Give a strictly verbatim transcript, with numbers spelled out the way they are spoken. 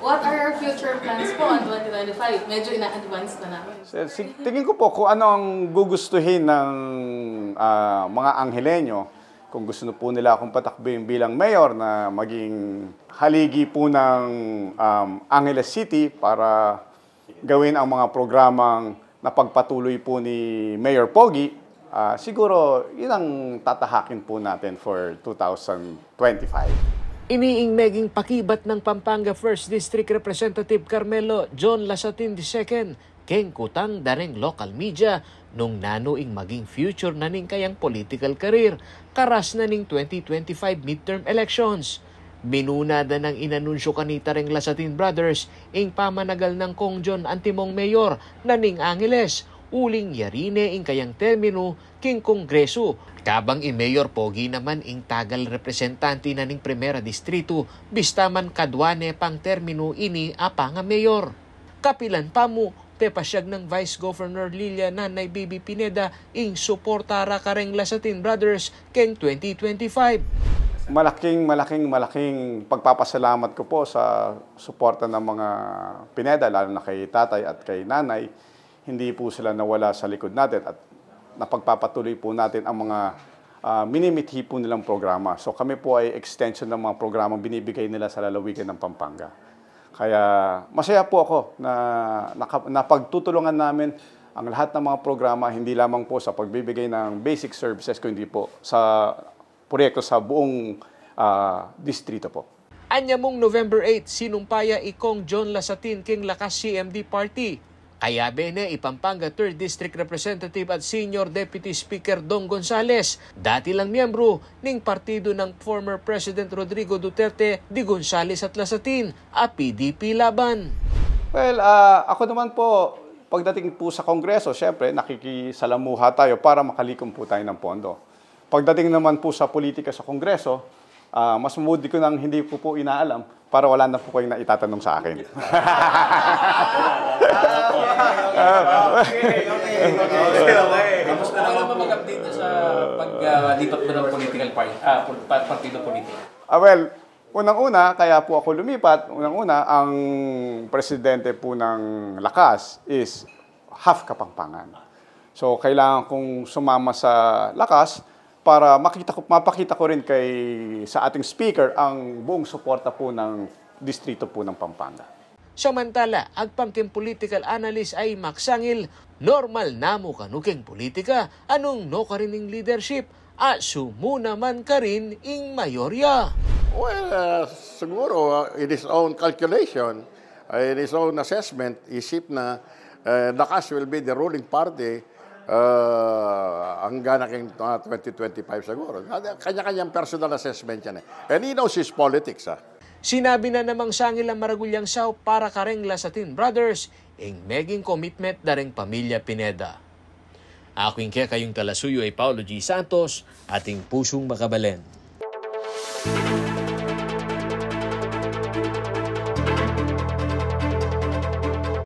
What are your future plans po on twenty twenty-five? Medyo ina-advance na namin. Sa, si, tingin ko po kung ano ang gugustuhin ng, ah, mga Angelenyo, kung gusto po nila akong patakbuhin bilang mayor na maging haligi po ng, um, Angeles City para gawin ang mga programang napagpatuloy po ni Mayor Pogi, ah, siguro yun ang tatahakin po natin for two thousand twenty-five. Ini ing meging pakibat nang Pampanga First District Representative Carmelo John Lasatin the second keng kutang da reng local media nung nanu ing maging future na ning kayang political career karas na ning twenty twenty-five midterm elections. Minuna da nang inanunsyo kanita reng Lasatin Brothers ing pamanagal nang Kong John antimong mayor na ning Angeles, uling yari ne ing kayang terminu king Kongresu. Kabang i Mayor Pogi naman ing tagal representante na ning Primera Distrito, bista man kadwa ne pang terminu ini a panga-mayor. Kapilan pa mu, pepasyag nang Vice Governor Lilia Nanay Bibi Pineda ing suporta ra kareng Lasatin Brothers keng twenty twenty-five. Malaking, malaking, malaking pagpapasalamat ko po sa suporta ng mga Pineda, lalo na kay Tatay at kay Nanay. Hindi po sila nawala sa likod natin at napagpapatuloy po natin ang mga, ah, minimithi po nilang programa. So, kami po ay extension ng mga programang binibigay nila sa lalawigan ng Pampanga. Kaya masaya po ako na naka-, napagtutulungan namin ang lahat ng mga programa, hindi lamang po sa pagbibigay ng basic services, kundi po sa proyekto sa buong, ah, distrito po. Anyamung November eight, sinumpa ya i Kong John Lasatin king Lakas C M D Party. Kayabe ne i Pampanga Third District Representative at Senior Deputy Speaker Dong Gonzales, dati lang miyembro ning partido nang former President Rodrigo Duterte de Gonzales at Lasatin, a P D P Laban. Well, ah, ako naman po, pagdating po sa Kongreso, syempre, nakikisalamuha tayo para makalikom po tayo ng pondo. Pagdating naman po sa politika sa Kongreso, ah, mas mabuti ko nang hindi ko po inaalam para wala na po kayong naitatanong sa akin. Kamusta naman po? Ano mag-update na sa pag, ah, lipat mo ng political party, ah, pol-, pa-, partido politika? Ah, well, unang-una, kaya po ako lumipat, unang-una, ang presidente po ng Lakas is half Kapampangan. So, kailangan kong sumama sa Lakas para makita ko, mapakita ko rin kay, sa ating speaker ang buong suporta po ng distrito po ng Pampanga. Samantala, agpang keng political analyst a i Max Sangil, normal na mu kanu keng politika, anung nukarin ing leadership, a sumu naman karin ing mayorya. Well, uh, siguro, uh, in his own calculation, uh, in his own assessment, isip na, uh, Lakas will be the ruling party, uh, hanggang na keng, uh, twenty twenty-five siguro. Kanya-kanyang personal assessment yan eh. And he knows his politics, ah. Sinabi na namang Sangil a maragul yang saup para kareng Lasatin Brothers ing meging commitment da reng pamilya Pineda. Aku ing kekayung talasuyu a i Paulo G. Santos, ating pusung makabalen.